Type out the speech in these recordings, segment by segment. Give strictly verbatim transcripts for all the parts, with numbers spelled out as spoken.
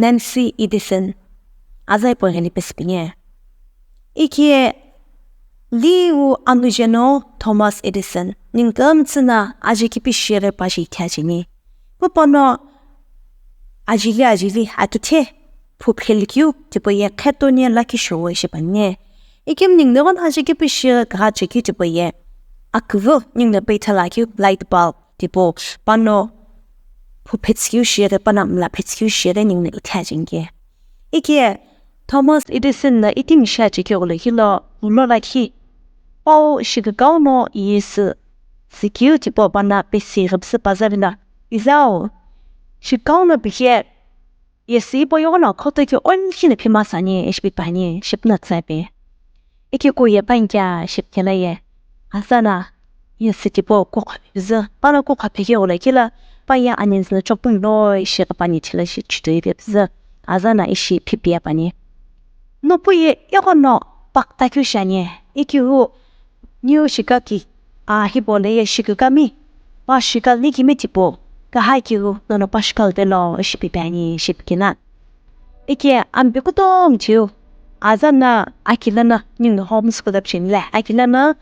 Nancy Edison aza hipau ghili pesü pini. Ikie liu anujeno Thomas Edison, ningu kümtsü na aji kipi shighi paji ithi ajini. Pu pano ajili ajili akithe phu pheli keu tipau ye khetoni lakhi shou ishi pini. Ikim ningu no aji kipi shighi kagha chekeu tipau ye aküvü ningu no peithala keu light bulb tipau pano phu phetsü keu shighi, pano mla phetsü keu shighi ningu no ithi ajini ke. Ikie Thomas Edison no itimi shi aji keu gholo hilo, ulo lakhi pau shikükau no yesü tsü keu tipau pano pesi ghipüsü paza vilo. Izau, shikükau no pighe yesü hipau yeghono khotokeu onikhi no phimasa ani ishi pi püani ishi pi no tsü pi. Ikiku ye panike ishi pi kelo ye aza no yesü tipau kukha phipüzü, pano kukha phikeu gholo kilo pa ye anentsü no chopung lo ishi ghipani thilo shi chitoi phipüzü aza no ishi phipi püani. Nopu ye ighono pakta keu shiani, ikiu niu shikaki a hipau lo ye shikükami pa shikali kimi tipau kaha keu nono pa shikali velo ishi pi püani ishi pi keno. Ikie ambi kutomo thiu aza no aki lono ningu no home school pücheni le aki lono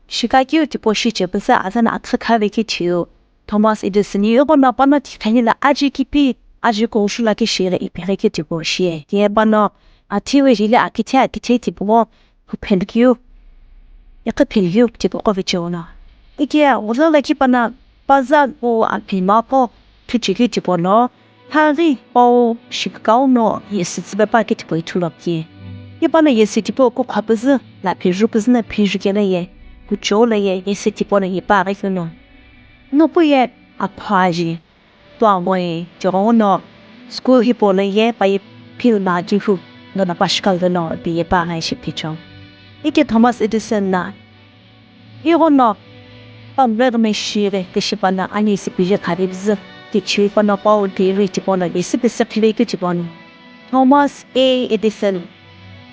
shikakeu tipau shi chepüzü aza no akükha vekeu thiu Thomas Edison ighono pano tikheni lo aji kipi aji kughushu lakhi shighi ipighi keu tipau shi ye. Ye pano athiu jeli akithe akithe tipau phu pheli keu, iqhi pheli keu tipau qo vecheo no. Ikie ghulo lakhi pano paza pu aphi maqo phichekeu tipau no, haghi pau shikükau no yesü tsüpe pa keu tipau ithulu pi. Ye pano yesü tipau kukha püzü lo phiju püzü no phiju kelo ye kuchou lo ye yesü tipau no ye pa ghi keu no. Nopu ye aphua aji tuangoi tighenguno school hipau lo ye pa ye phil ma keu hu nono pa shikali velo pi ye pa ghi ishi pi cho. Ikie Thomas Edison no ighono pamveghi meshighi tishi pano ani yesü pije khari püzü tichi pano pau theory tipau no yesü pesi khivekeu tipau no. Thomas A Edison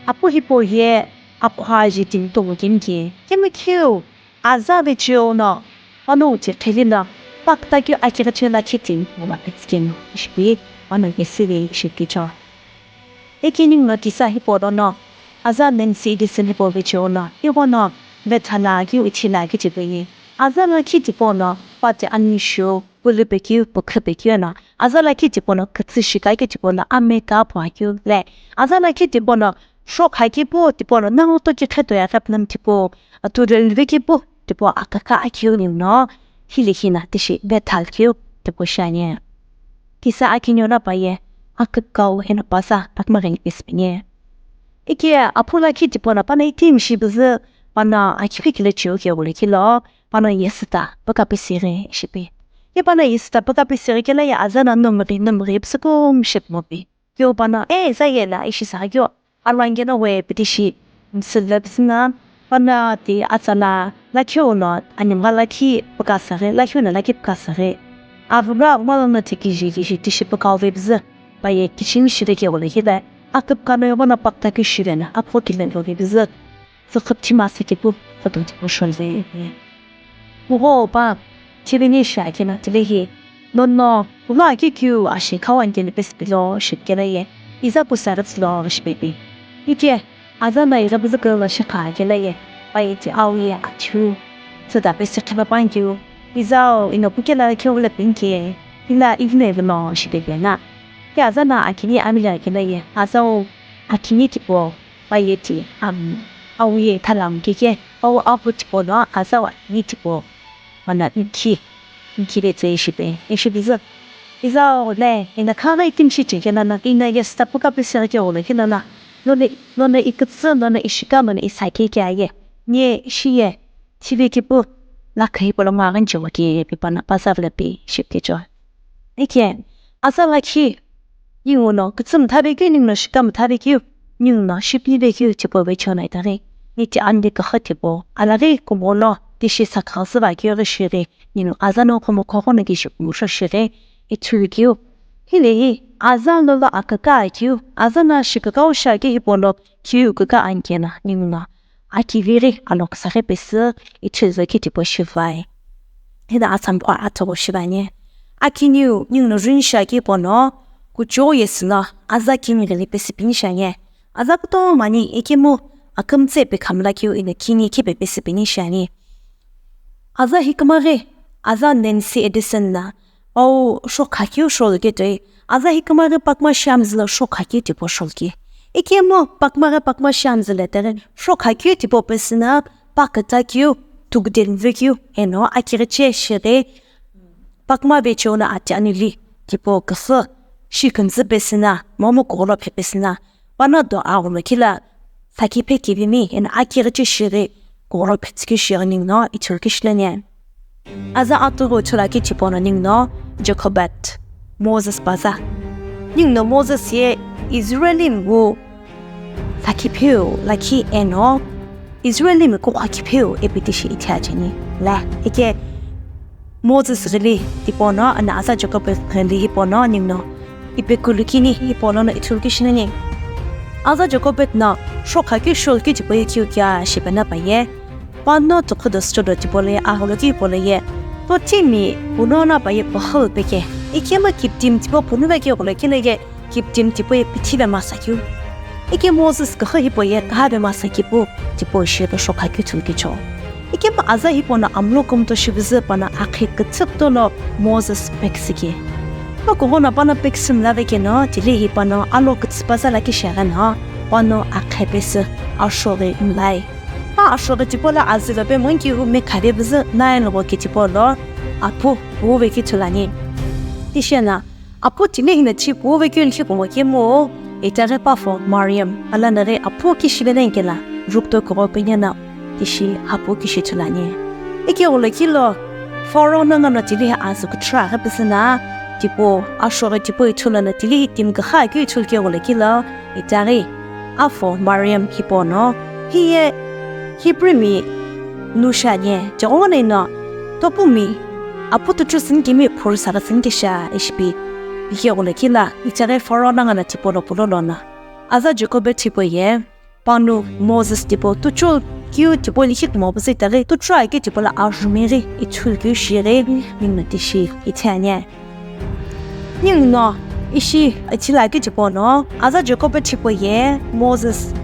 apu hipau ye akhua aji timi tomo kemi ke kemi keu aza vecheo no pano uti kheli no pakta keu akighi cheu lakhi timi ngo ma phetsikemi ishi pi pano yesü ve ishi pi cho. Ikie ningu no kisa hipau lono aza Nancy Edison hipau vecheo no ighono vethala keu ithila keu tipau ye aza lakhi tipau no pati ani sho pulü pekeu pukhu pekeu no aza lakhi tipau no kütsü shikakeu tipau no ameka pua keu le aza lakhi tipau no shokha keu pu tipau no nango toki kheto ye ghepnam tipau atu relve keu pu tipau akaka akeu ningu no hili hino tishi vethala keu tipau shiani. Kisa akiniu no pa ye akükau eno paza akima ghini pesü pini. Ikie apu lakhi tipau no pano itimi shi püzü pano akiphi kilo cheu keu gholo kilo pano yesü ta püka pesi ghi ishi pi. Ye pano yesü ta püka pesi ghi kelo ye aza no nomghi nomghi püsü kumo shi pimo pi. Keu pano e za ye lo ishi sa keu alangeno we pitishi msüle püzü no pano ti atsala lakhi uno animgha lakhi püka sa ghi lakhi uno lakhi püka sa ghi. Avüra umalo no ti kiji kiji tishi pükau ve püzü pa ye kichimi shire keu gholo hile aküpüka no ighono pakta keu shire no apho kile lo ve püzü. Tsükhüpthi masa kepu, photo tipau shou ve. Kugho pa, thiveni shi akeno tilehi. Nono, kulo akikeu ashi khawani keno pesü pilo shi kelo ye. Iza pu sarütsü lo shi pepi. Ikie, aza no ighi püzü kelo shi kha kelo ye. Pa ye ti au ye athiu. Tsüta pesü khipe pankeu. Izau, ino kukela keu le pinke. Ila ighine vino shi pepi na. Ke aza no akini amili akelo ye. Azau, akini tipau. Pa ye ti, um, au ye thalam keke, au apu tipau no aza wa ni tipau. Mana nkhi, nkhi le tse ishi pe, ishi püzü. Izau le, ina khaghi itimi shi chekelo no, ina yesü ta püka pesi ghi keu gholo kilo no. None, none ikütsü, none ishika, none isake kea ye. Nye ishi ye, thive kepu, lakhi hipau lo ngo aghi chewo ke, pi pano paza vilo pi, ishi pi cho. Ikie, aza lakhi, ningu no kütsü mtha vekeu, ningu no shika mtha vekeu, ningu no shipni vekeu tipau vecheo no itaghi. Ni ti ani kükha tipau, alaghi kumo lo, tishi sakha süva keu ghi shighi, ningu aza no kumo khoghono kishi kumo sho shighi, ithulu keu. Hilehi, aza lolo akaka akeu, aza no shikükau shi akeu hipau lo, keu kükha ani keno, ningu no akiviri aloküsaghi pesü ithulu keu tipau shivai. Hino atsamqo atughu shivani. Akiniu ninguno rinshi akeu hipau no Kuchou yesü no aza kini ghili pesü pini shiani. Aza kutomo ani ikemu akümtsü pe khamla keu ina kini khipe pesü pini shiani. Aza hikümaghi aza Nancy Edison na pau shokha keu sholuke toi. Aza hikümaghi pakma shiamzü lo shokha keu tipau sholuke. Ikemu pakmaghi pakma shiamzü lo tere shokha keu tipau pesü na pa küta keu, tukudel vekeu eno akighiche shighi pakma vecheo no ati anili tipau küsü shi kümzü pesü na momu kugholo phe pesü na pano do agholo kila sakhi phe kivimi eno akighiche shighi kugholo phetsükeu shighi ninguno ithulu keu shilani. Aza atughu ithulu akeu tipau no ninguno Jokebed, Moses paza. Ninguno Moses ye Israelimi wu sakhi pheu lakhi eno Israelimi kukhakhi pheu ipi tishi ithi acheni. La, ike Moses ghili tipau no, eno aza Jokebed ghili hipau no ninguno ipi kulu kini hipau lono ithulu keu shilani. Aza Jokebed no shokha keu sholuke tipau ye keu kea shipena paye. Pano tukhudo stodo tipau lo ye agholo keu hipau lo ye. Totimi puno no paye pahal peke. Ikemu kiptim tipau puno vekeu gholo keu lo ye. Kiptim tipau ye pithi pe masa keu. Ike Moses küxü hipau ye küha pe masa kipu tipau shi pe shokha keu ithulu keu cho. Ikemu aza hipau no amlo kümtho shivüzü pano akhi küthü kutomo Moses peküsüke. Pa kughono pano peküsü mla vekeno tili hi pano alo küthü paza lakhi shiaghi no pano akhi pesü ashoghi mlai. Pa ashoghi tipau lo azülo pe monkey hu mekha pe vüzü Nile gho ke tipau lo apu pu vekeu ithulu ani. Tishi eno Apu timi hino thi pu vekeu likhi kumo kemu, itaghi pa fo Mariam, alanaghi apu kishi vene kela, rukto kugho penya na tishi apu kishi ithulu ani. Ike gholo keu lo, Pharaoh no ngano tili hi azü kuthra aghi pesü na, tipau, ashoghi tipau ithulu no tili hi timi küxü keu ithulu keu gholo keu lo, itaghi, afo Mariam hipau no, hiye Hebrew mi nu shiani, tighenguno ino, topumi, apu tuchu sini kimi phuru sara sini kisha ishi pi, ike gholo keu lo, itaghi Pharaoh no ngano tipau lo pulo lono. Aza Jokebed tipau ye, pano Moses tipau tuchu keu tipau likhi kumo pusi itaghi tuchu akeu tipau lo ajumighi ithulu keu shighi, ninguno tishi ithi ani. Ninguno ishi ithulu akeu tipau no, aza Jokebed tipau ye Moses,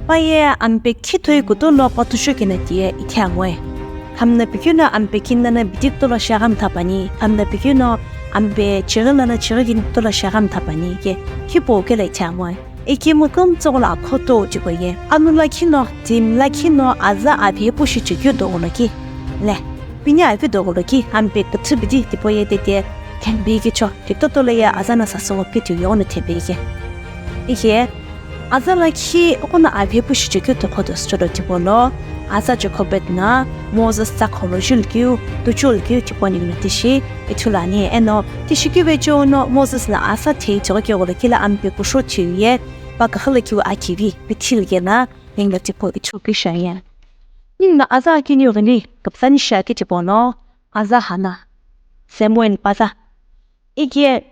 pa ye ampe khithoi kutomo pa tuchu keno tiye ithi angue. Hamna pikeu no ampe kini nana bidi kutomo shiaghi mtha pani, hamna pikeu no ampe chighi nana chighi kini kutomo shiaghi mtha pani ke, khipau kelo ithi angue. Ikemu kümtsü gholo akhoto tipau ye, anu lakhi no, timi lakhi no, aza aphi pushi chekeu do gholo keu. Le, pini aphi do gholo keu, ampe küthü bidi tipau ye tete, thembi keu cho. Titoto lo ye aza no sasü ngo keu tighenguno thembi ke. Ike, aza lakhi ghono aphi pushi chekeu tokhodo stodo tipau lo, aza Jokebed no Moses tsa kholo julu keu, tuchulu keu tipau ninguno tishi ithulu ani. Eno, tishi keu vecheo no Moses no aza thei tigho keu gholo keu lo ampe kusho thiu ye, pa küxü lo keu akivi, pithi lo kena, ninguno tipau ithulu keu shiani. Ninguno aza akiniu ghili, küpüsani shiakeu tipau no, aza Hana, Samuel paza. Ike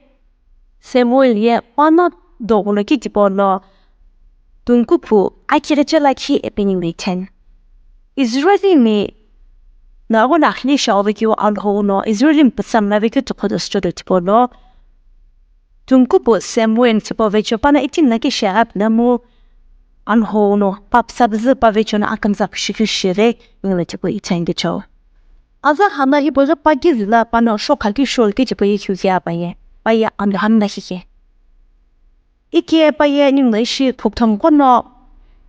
Samuel ye pano do gholo keu tipau lo, tungkupu akighiche lakhi ipi ninguno itheni. Israelimi no ghono akhili shiaghi keu Alhou no Israelimi pütsa mla vekeu tokhodo stodo tipau lo, tungkupu Samuel tipau vecheo pano itimi lakhi shiaghi pinamu Alhou no pa pütsa vüzü pa vecheo no akümza pushi keu shighi, ninguno tipau itheni keu cho. Aza Hana hipau ye pa kizü lo pano shokha keu sholuke tipau ye keu kea pa ye, pa ye anu hamna kike. Ike pa ye ninguno ishi phukuthomu ghono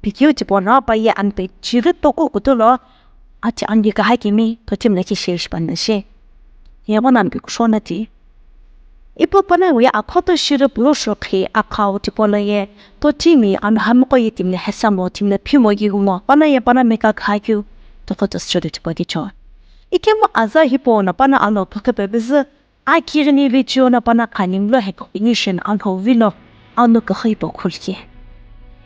pikeu tipau no pa ye ampe chighi toku kutomo ati anu küha kimi totimi lakhi shi ishi pano shi. Ye ghono ampe kusho no ti. Ipu pano wi akhoto shighi pulo shokhi akhau tipau lo ye, totimi anu hamiqo ye timi no hesamo, timi no phimo keu mo, pano ye pano meka kha keu tokhodo stodo tipau keu cho. Ikemu aza hipau no pano alo phukhe pe vüzü, akighini vecheo no pano khanimlo heko inishin Alhou vilo anu küxü hipau khulke.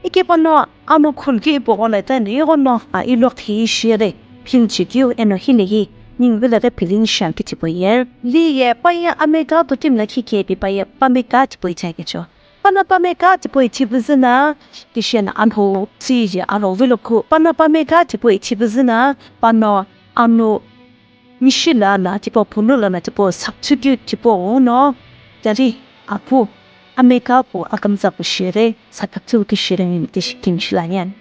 Ike pano anu khulke hipau gholo tani ighono a ilo khi shighi philchekeu eno hilehi ningu vilaghi philini shiakeu tipau ye. Li ye pa ye ameka totimi lakhi kepi pa ye pameka tipau ithi keu cho. Pano pameka tipau ithi vüzü no, tishi eno Alhou tsi ye Alhou vilo khu. Pano pameka tipau ithi vüzü no, pano anu mishi lo no tipau puno lo no tipau sakchukeu tipau uno, tari apu ameka pu akümtsa pu shighi, saphütsü pu shighi ni tishi timi shilani.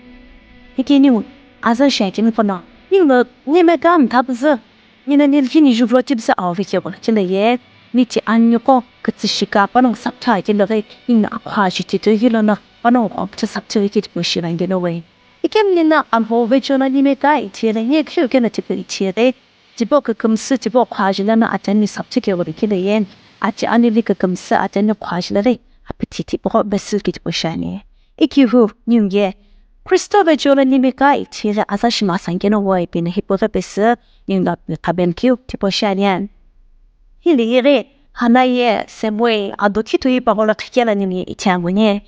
Ikiniu aza shi akimi kono, ningu nimeka mtha püzü, nina nilhini juvlo tipüzü aovi keghono chile ye, niti aniko kütsü shika panongu saphütsü akiloghi, ningu akhu aji tito hilono, panongu akhu saphütsü ikitipu shilangeno we. Ikemu nina Alhou vecheono nimeka ithighi, ye kheu keno tipau ithighi, tipau kükümsü, tipau khuaji lono ateni saphütsü keghono kile ye, ati anili kükümsü ateni khuaji loghi, apitithi püqo pesü kitipu shiani. Ikihu, ningu ye, Kristo vecheono nimeka ithighi aza shima sankeno wo ipina hipughi pesü, ningu api khabeni keu tipu shiani. Hili ighi, Hana ye Samuel ado khitoi pagholo khikela ningu ye ithiamuni.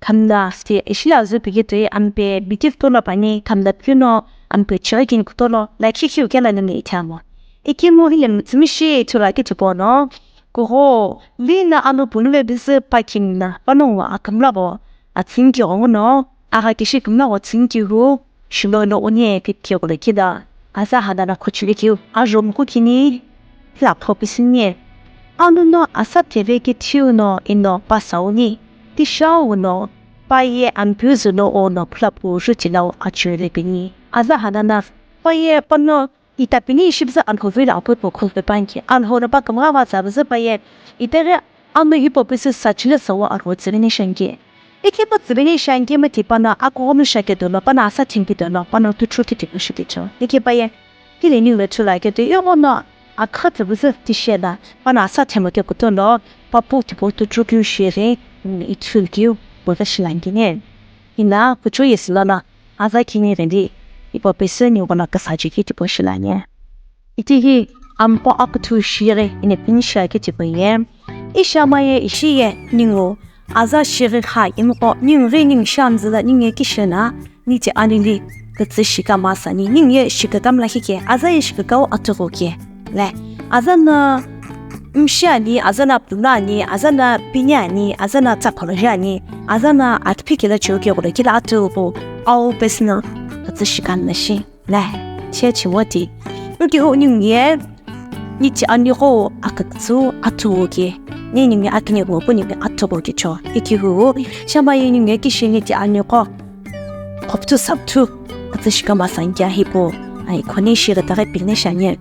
Khamna fti ishi la züpikitoi ampe biki kutolo pani, khamna pino ampe chighi kini kutolo, lakhi khiu kela ningu ye ithiamu. Ikemu hile mütsümishi ithulu akitipono, kugho, lina anu punuve bizü pakimna, panongu akümlagho, atsüngki ghenguno, agha kishi kümlagho tsüngki hu, Shilo no uni ye kikhe kula kida, aza hana na khuchili kiu, ajo mkukini, la phopisini ye. Anu no asa theve kithiu no ino pasauni, tishau no, paye ampiu zuno ono phulapu juti lau achirele pini. Aza hana na, paye pano, itapini ishibza Alhou vilo apu po khulpe panki, Alhou no pa kümgha va zabza paye, itere anu hipau pesü sachile sawa Alhou tsüveni shanki. Ikhe pa tsüveni shanki mati pano akughono shake dolo, pano asa thimpi dolo, pano tuchukiti kushiticho. Ikhe paye, hile ningu le chula ke tu, ighono akha tsüvüzü tishela, pano asa thimpi ke kutolo, papu tipo tuchukiu shiri, mm, ichulkiu, boga shilangine. Ina, kuchu yesilono, aza kini rendi, ipo pesü ni ghono kasachi ki tipo shilani. Itihi, ampo akuthu shiri, ine pinisha ke tipo ye, Ishamaye ishiye ningu aza shighi kha imqo ningu ghi ningu shamzüla ningu ye kishena niti anili kütsü shika masani ningu ye shika kamla khike aza ye shika kau atughu ke. Le, aza na mshi ani, aza na pulu ani, aza na pini ani, aza na tsakholo ani, aza na atiphi kela cheu ke gholo kela atughu au pesü na kütsü shika mla shi. Le, che chimoti. Uki u ningu ye, niti anigho akakütsü atughu ke. Ni ningu akini gho pu ningu atughu ke cho. Iki hu, shama ye ningu ye kishi niti anigho. Khoptu saptu, kütsü shika masangya hipo. Ai, khoni shiri tare pine shanye.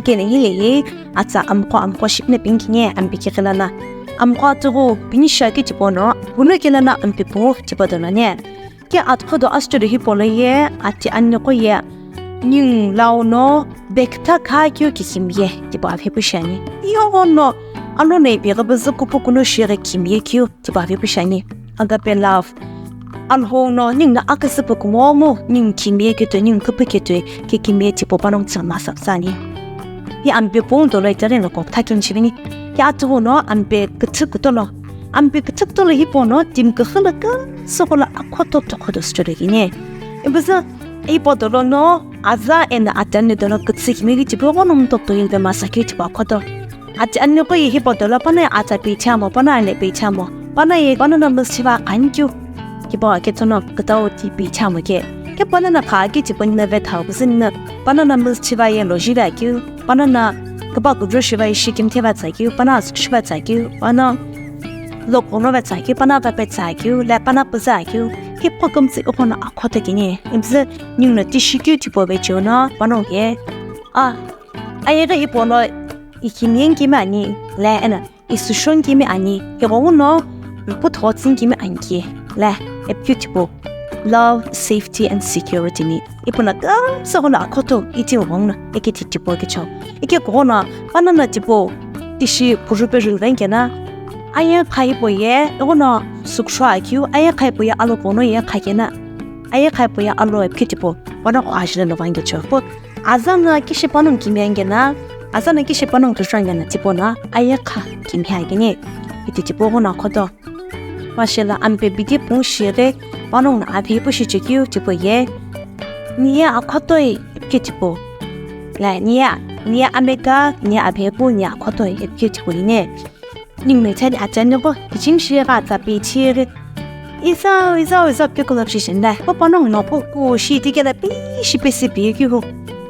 Kene hile ye, atsa amqo amqo shipne pinki nye, ampi ki khilana. Amqo atughu, pini shaki tipo no, bunu kelana ampi pu, tipo donane. Ke atughu do asüchülü hipau lo ye, ati anigho ye, ningu lau no, bekütha kha keu kikhimi ye, tipau aphi pu shiani. Ighono, alo no ipi ghi püzü kupu kuno shighi kimi ye keu, tipau aphi pu shiani. Agape love. Alhou no, ningu no aküsüpu kumomu, ningu kimi ye keu toi, ningu küpü keu toi, ke kimi ye tipau panongu tsü masa püsüani. Hi ampe pung dolo itaghi no kok thakin chivini. Ke atughu no ampe küthü kutolo. Ampe küthü kutolo hipau no timi küxü lo küsügho lo akhoto tokhoto sücholo kini. Ipuzü ipo dolo no aza eno ati ani dolo küthü kimi ghi tipau ghono mtokto yilpe masa keu tipau akhoto. Ati ani qo ye hipau dolo pano atsa pi chamo, pano ane pi chamo, pano ye pano no müsü chiva qani keu. Kipau akethono kütau ti pi chamo ke. Ke pano no kha ke tipau nino vethau küsü nino pano no müsü chiva ye lo jive akeu. Pano no küpa kudro shiva ishi kimthe va tsakeu, pano asükshu va tsakeu, pano lokhono va tsakeu, pano agape tsakeu, le pano püzü akeu, hipau kümtsü ighono akhoto kini, ipuzü ningu no tishi keu tipau vecheono, pano ye, a, ayeghi hipau no ikhimi ye nkimi ani, le eno, isüsho nkimi ani, ighono, puthotsi nkimi anki, le, ipikeu tipau, love, safety and security ni. Ipu no kümsügho lo akhoto iti ighono ike titipo kicho. Ike kughono pano no tipau tishi puru pe jul venkena. Aye kha hipau ye ighono süksho akeu, aye kha hipau ye alo pono ye kha kena. Aye kha hipau ye alo epikeu tipau pano kho ajile lo vankecho. Po aza no kishi panongu kimi angena, aza no kishi panongu tushangena tipau no aye kha kimi akeni. Iti tipau ghono akhoto. Pashela ampe bidi pung shighi panongu no aphi pu shichekeu tipau ye. Niye akhotoi ipikeu tipau. La niye, niye ameka, niye aphi pu, niye akhotoi ipikeu tipau ine. Ningu methali atani qo, kichimi shighi atsa pi chighi. Izau, izau, izau pekula pishishini la. Papa nongu no pu ku shi tikela pi shi pe si pi ki hu.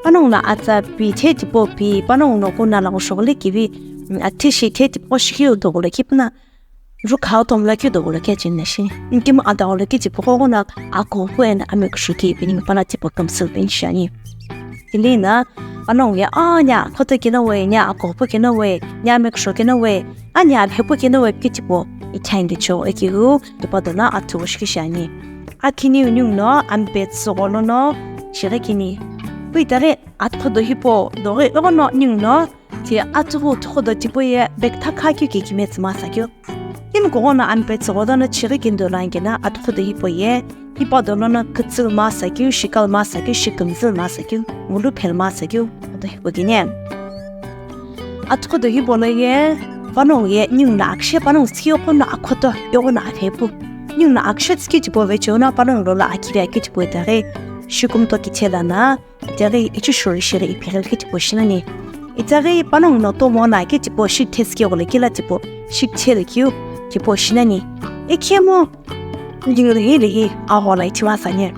Panongu no atsa pi the tipau pi, panongu no ku na la ku shogli kivi. Ati shi the tipau shi ki u tokula kipna. Rukha tomla keu dogula keu cheni na shi. Nkima adagula keu tipau ghono akopu eno amekushou keu pini pana tipau kümsülu peni shiani. Tili na, panongu ye, "Ah, nya, khoto keno we, nya, akopu keno we, nya, amekushou keno we, a nya, aphepu keno we," keu tipau, ithaini cho, ekiu, tipau dona atu shiki shiani. Akiniu ningu no, ampe tsügholo no, chighi kini. Pu itaghi, atughudo hipau, doghi, ighono ningu no, ti atughu tughudo tipau ye, bag thakha keu kikime tsü masa keu. Timi kughono ampe tsügholo no chighi kini dolo ani keno, atughudo hipau ye, hipau dolo no kütsülu masa keu, shikalu masa keu, shikümzülu masa keu, ngulu phelu masa keu, atughudo hipau kini. Atughudo hipau lo ye, panongu ye, ningu no akishe, panongu tsikeu ghono akhoto, ighono aphepu. Ningu no akishe tsikeu tipau vecheo no, panongu lolo akivi akeu tipau itaghi, shikümto kithela na, itaghi ichishori shighi iphighi keu tipau shinani. Itaghi panongu no tomo na keu tipau shikithe tsikeu gholo kila tipau, shikithelu keu tipau shinani. Ikhemu, ningu lihi lihi, aghola ithi masa ani.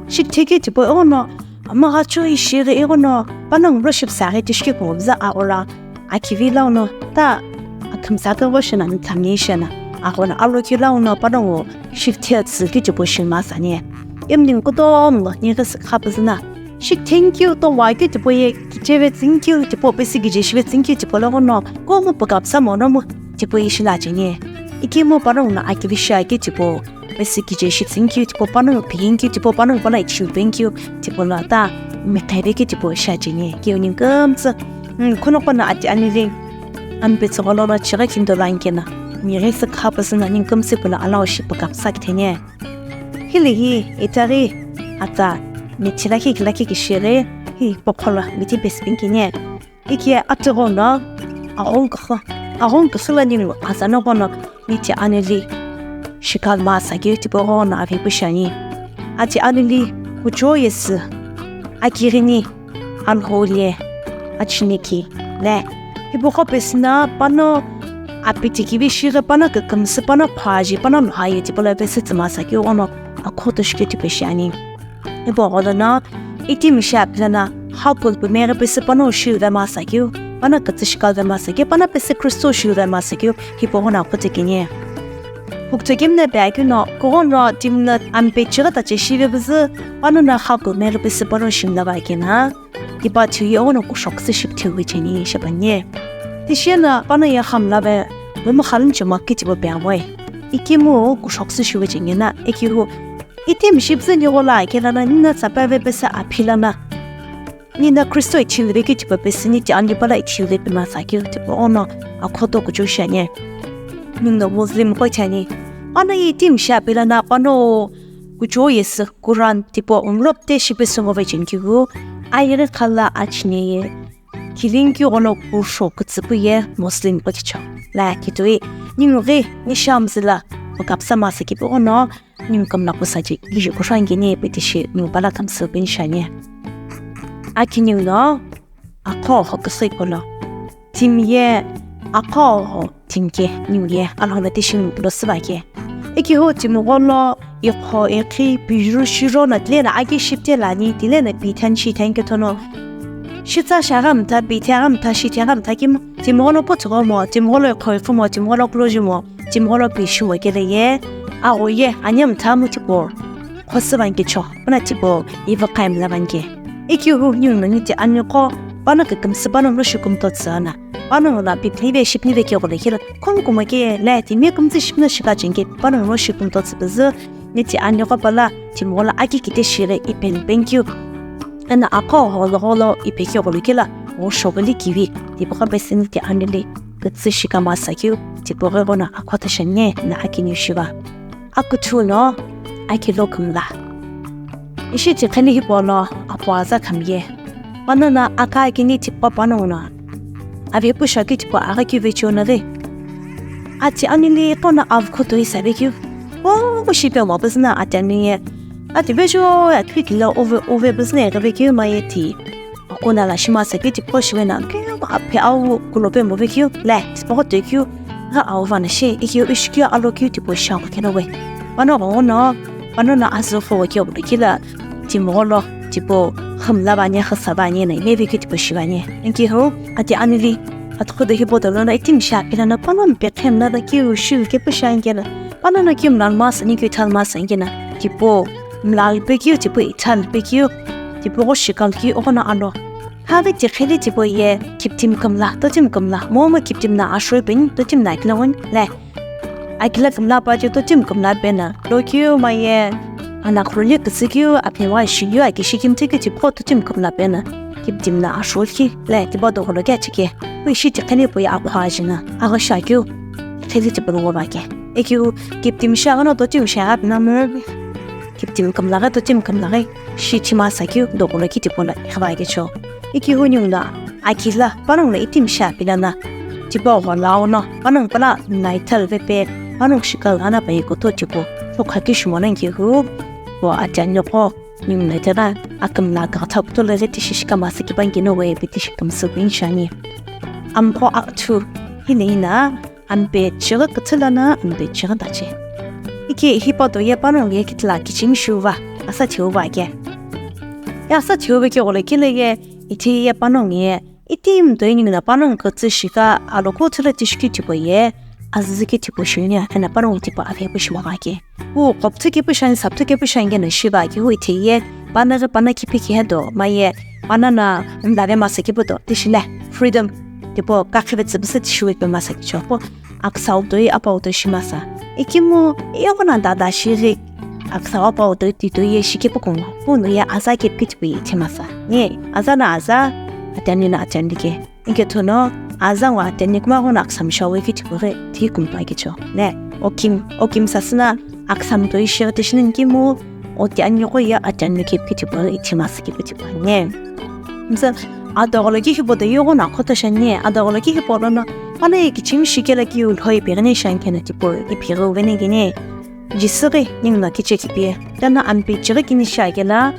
Shikithe keu tipau ighono, amaghacho ishighi ighono, panongu lo shipsa ghi tishiki kumza aghora, akivi launo, ta, akümsa keu vo shina, nithamni shina, aghono alo keu launo, panongu, shikithe tsü keu tipau shi masa ani. Imni kutomo lo, nighi sükha püzü na. Shikithe keu towa keu tipau ye, kicheve tsü keu tipau, pesü kije shive tsü keu tipau lo ghono, kumu pukapsa mono mu, tipau ye shila cheni. Ikhemu panongu no akivi shi akeu tipau, pesü kije shi tsü keu tipau, panongu phi keu tipau, panongu pala ichiu pe keu tipau lo ta, miqheve keu tipau shi cheni. Keu ningu kümtsü, mm, khunoqo no ati anili, ampe tsügholo no chighi kini dolo ani keno, nighi sükha püzü na ningu kümtsü pu no alao shi pukapsa kitheni. Hili hi, itaghi, atsa, mithi lakhi ki lakhi ki shighi, hi, pokholo, mithi pesü peni kini. Ikiye atughu no, aghungu küxü, aghungu küxü lo ningu, atsa no ghono, mithi anili, shikalu masa keu tipau ghono aphepu shiani. Ati anili, kuchou yesü, akighini, Alhou le, achiniki le. Hipau qo pesü no pano apitikivi shighi pano kükümsü pano phaji pano lhoaye tipau lo pesü tsü masa keu ghono akhoto shikeu tipau shiani. Hipau gholo no itimi shi aphi lono hapul pumeghi pesü pano shiuve masa keu, pano kütsü shikaluve masa keu, pano pesü Kristo shiuve masa keu, hipau ghono akhoto kini. Pukutho kemu no pi akeu no, kughono timi no ampe chighi ta che shive püzü, pano no hapul meghi pesü pano shimla va keno. Tipa thiu ye ighono kushou kütsü shipüthiu cheni shipani. Tishi no pano ye khamla ve, mümükha lüno chemgha keu tipau pe amoe. Ikhemu kushou kütsü shive cheni na, ikiu, itimi shi püzü ni ghola kela na, nino tsapeve pesü aphi lono. Nino Kristo ithulu ve keu tipau pesü ni ti ani pala ithulu ve pe masa keu tipau ghono akhoto kuchou shiani. Ningu no Muslim qo cheni. Pano ye itimi shi aphi lono, pano kuchou yesü Quran tipau umlop te shipesü ngo ve cheni keu, ayeghi khala achine ye, kilingi keu ghono kushou kütsü pu ye Muslim qo ticho. La kitoi, ningu ghi, ni shamzila, pukapsa masa keu ghono, ningu kümla kusa ji, kije kushou ani keni pe tishi, ningu pala kümsü peni shiani. Akiniu no, aqo ho küsü ipau lo. Timi ye aqo ho timi ke ningu ye Alhou no tishi ningu pulo süva ke. Ikiu timi gholo iqho iqhi pijuru shiro no tile no aki shipte lani tile no pithan shithan kethono. Shitsa shagha mtha pithe agha mtha shithe agha mtha kemu timi gholo puthugho mo timi gholo iqho iqhi mo timi gholo kuloji mo timi gholo pishu mo kele ye. Agho ye anya mtha mu tipau. Khosüvani kecho, pano tipau, ivi khaimla vani ke. Ikiu ningu no niti aniqo, pano kükümsü pano no shikümto tsü na. Pano no pipni ve shipni ve keu gholo kela, khum kumo ke le timi kümtsü shipni shika cheni ke, pano no shikümto tsü püzü, niti aniqo pala, timi gholo aki kite shire ipeni peni keu. Eno aqo gholo gholo ipe keu gholo kela, gho shokuli kivi, tipau qo pesü niti anili, kütsü shika masa keu, tipau ghi ghono akhoto shiani, na akiniu shiva. Akuthu no akilo kümla. Ishi tiqheli hipau lo apu aza khamiye. Pano no aka akini tipau pano no. Avi pu shaki tipau aghi kive cheo no ghi. Ati anili qo no avukhoto isave keu. O shipe mo püzü no ati ani ye. Ati vejo ya kikila uve uve püzü no eghi ve keu maye ti. Akuna la shima sa keu tipau shive no keu aphi au kulope mo ve keu le tipau toi keu gha au vana shi ikiu ishikeu alo keu tipau shi aqo keno we. Pano ghono, pano no azü fo keu kila timi gholo tipau khümla vani khasa vani na ime ve keu tipau shi vani. Ikiu ati anili Atughudo hipau dolo no itimi shi api lono panongu pekhe mla da keu shiu kepu shi ani kena, panongu keu mla masa ni keu ithal masa ani kena, tipau mla lupekeu, tipau ithal lupekeu, tipau gho shikha lukeu ighono alo. Haghi tiqheli tipau ye kiptimi kümla, totimi kümla, momu kiptimi no asho peni, totimi no akila wani le. Akila kümla pa che totimi kümla pena. Lokeu maye, anakhuruli küsükeu, aphewa shikeu, aki shikimthi keu tipau totimi kümla pena. Kiptimi no asho lukeu le, tipau dogho lo keu achike. Wi shi tiqheli pu ye akhua ajina. Aghi shakeu, tiqheli tipau ngo ba ke. Ekeu kiptimi shi aghi no totimi shi aghi pina mo. Kiptimi kümla ghi, totimi kümla ghi, shi chima sakeu, dogho lo keu tipau lo, ikhava ke cho. Ikeu ningu no, akila, panongu no itimi shi api lono, tipau gho lau no, panongu pala naithal vepe, panongu shikha ana pa ye kuthu tipau, shokha keu shimo nani keu, pu atiani qo, ningu no itaghi, akümla kakatha kuthu lo ghi tishi shikha masa keu pa ani keno we pe tishi kümsü keu ni shi ani. Amqo akuthu, hile ina, Ampe chighi küthü lono ampe chighi dachi. Iki hipau do ye panongu ye kitila kichimi shiu va, asa thiu va ke. Ya asa thiu va ke ghola kile ye, ithi ye panongu ye, itimi do ye ningu no panongu kütsü shikha alo kuthu lo tishi keu tipau ye, azüzü keu tipau shiu ni, ena panongu tipau ave pu shiu va ke. Wu, qopüthü kepu shi ani, sapüthü kepu shi ani keno shiva ke wu ithi ye, pana ghi pana kipi kihe do, maye, pana no mlave masa kepu do, tishi le, freedom, tipau kakhive tsüpüsü tishi wu ipi masa ke cho, pu aksau toi, apau toi shi masa. Ikemu, ighono dada shighi, aksau apau toi titoi ye shi kepu kungu, pu no ye aza kepu keu tipau ye ithi masa. Ye, aza no aza, atiani no atiani ke. Ikethu no, aza ngo atiani kuma ghono aksami shawe keu tipau ghi, ti kumpa ke cho. Ne, okim, okim sasü no aksami toi shi tishi nani kemu, otiani qo ye atiani kepu keu tipau ghi, ithi masa kepu tipau ne. Msa, adogho lo keu hipau do ye ghono akhoto shi ani, adogho lo keu hipau lono, pana ye kichimi shi kelo keu lhoi pighi ni shi ani keno tipau, ipighi uve nani kene. Jisü ghi ningu no kiche kipi, tano ampe chighi kini shi akela,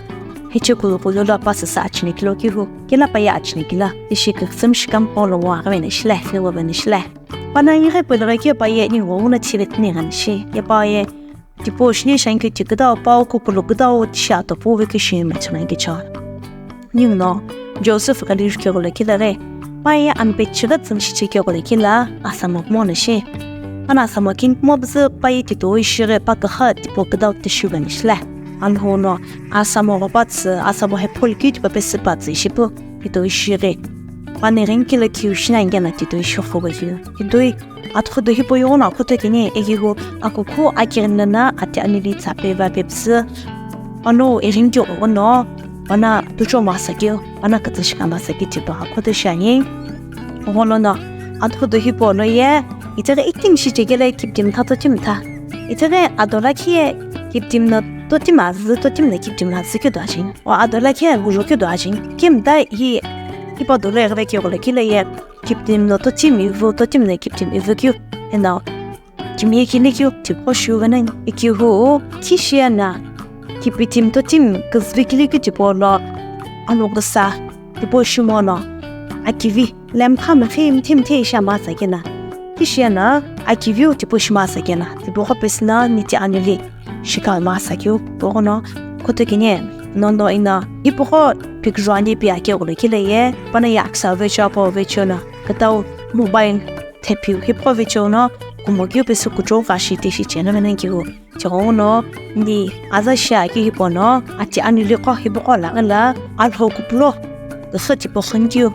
hiche kulu kulu lo pa sasa achine kilo kihu, kela pa ye achine kila, tishi küsüm shikha mpo lo wa ghi veni shi le, ni wa veni shi le. Pana ighi pulughi keu pa ye ningu no thive tini gani shi, ye pa ye, tipau shi ni shi ani keu ti küdau pau kukulu küdau tishi ato pu ve keu shi me chuna ke cho. Ningu no, Joseph ghili jukeu ghola kile ghi, pa ye ampe chighi tsüni shi chekeu ghola kile, asamo kumo no shi. Ana asamo kini kumo püzü pa ye titoi shighi pa küxü tipau küdau tishiu veni shi le. Alhou no, asamo ghopa tsü, asamo hepholu keu tipau pesü pa tsü shipu, titoi shighi. Pani ghi kilo keu shi nani keno titoi shi xo va keu. Titoi Atughudo hipau ighono akhoto kene, ekihu akukhu akighini lono atiani li tsa pe va pe püsü. Pano ighini keu ighono, pana tucho masa keu, pana kütsü shikha masa keu tipau akhoto shi ani. Ighono no, atughudo hipau lo ye, itaghi itimi shi chekelo kiptimi tha totimi tha. Itaghi ado lakhi ye, kiptimi no totimi azü, totimi no kiptimi azü keu do ajini. O ado lakhi ye, gujo keu do ajini. Kemu ta hi, hipau dolo ighive keu ghola kile ye, kiptimi no totimi ivu, totimi no kiptimi ivu keu, eno kimiye kile keu tipau shiu veni, ikihu, kishiye no, kiptimi totimi küzüve kile keu tipau lo, aloküsa, tipau shimono, akivi, lemkha mkhi mthi mthi ishi masa keno, kishiye no, akiviu tipau shi masa keno, tipau qo pesü no niti anuli. Shikha masa keu, pu ighono, kuthu kene, nono ina, hipau qo picture ani pi akeu ghola kile ye, pana ye aksa vecheo apau vecheo no, kütau mobile thepiu hipau qo vecheo no, kumo keu pesü kuchou gha shi tishi cheno veni keu. Tighenguno, ni aza shi akeu hipau no, atiani li qo hipau qo laghi lo, alhou kupulo, küxü tipau xünikeu,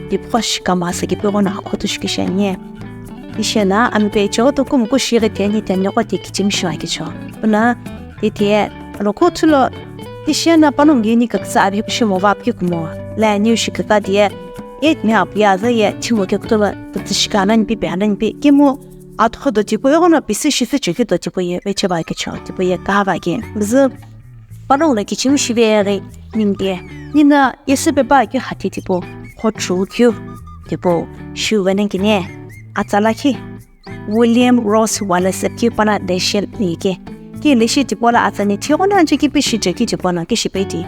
tipau qo shikha masa keu pu ighono akhoto shi keu shi ani. Tishiye no, ampe chighi tokumuku shighi tini tini qo ti kichimi shiu akeu cho. Puna, titi, alo kuthu lo, tishiye no panongu ye ni kakütsü avi kushi mo va pi kumo. Le niu shi kaka di ye, ye mi apu ye aza ye, chimo keu kutoba, kütsü shikha nani pi pe nani pi, kemu, atughudo tipau ighono pisü shisü chekeu do tipau ye, vecheo va keu cho, tipau ye, kaha va ke. Püzü, panongu lo kichimi shive ghi, ningu ye, nino, yesü pepa keu hati tipau, qhochu keu, tipau, shiu veni kene, atsa lakhi. William Rose Wallace keu pana leshi ni ke. Keu leshi tipau lo atsani tighono aje kipi shi chekeu tipau no kishi pe ti.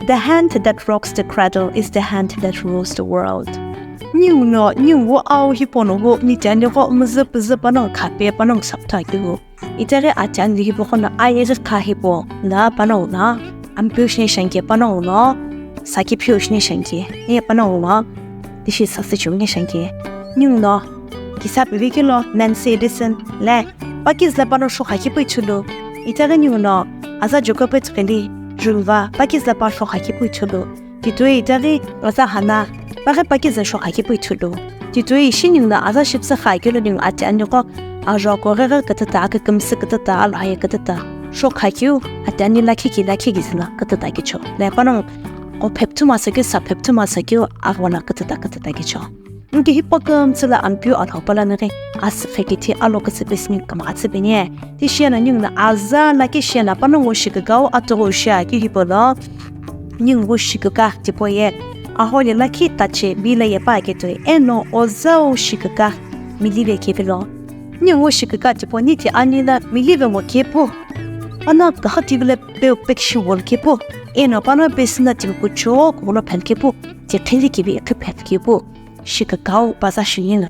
The hand that rocks the cradle is the hand that rules the world. Ningu no, ningu au hipau no wu, niti ani qo mzü püzü panongu khape panongu saptha keu wu. Itaghi atiani li hipau qo no ayeghi kha hipau, na panongu no, ampeu shi ni shi ani ke panongu no, saki phiu shi ni shi ani ke, ni panongu no, tishi sasü chiu ni shi ani ke. Ninguno kisa pivekelo Nancy Edison le, pakizüla pano shokha kipü ithulu. Itaghi ninguno aza Jacob Petsukeli Jules va pakizüla pa shokha kipü ithulu. Titoi itaghi aza Hana paghi pakizü shokha kipü ithulu. Titoi ishi ninguno aza shipüsü kha kelo ningu ati aniqo, ajo kogeghe kütüta, akükümsü kütüta, alohaye kütüta. Shokha keu ati ani lakhi ki lakhi ki züna kütüta kicho. Le pano qo phepthu masa keu sa phepthu masa keu aghona kütüta kütüta kicho. Inke hipau kümtsü la Ampeu Alhou palani ghi asüqhe kithi alo kütsü pesü ningu kümgha tsü peni. Ti shiyeno ninguno aza lakhi shiyeno panongu shikükau atughu shiakeu hipau lo ningu shiküka tipau ye aholi lakhi tache bila ye pa ketoi eno ozau shiküka milive kevilo. Ningu shiküka tipau nithi ani la milive ngo kepu. Pano küxü tivilo peu pekishi wol kepu. Eno pano pesü na timi kuchou kulo phel kepu. Tiqhili kivi iqhi phel kepu. Shikükau paza shiyeno.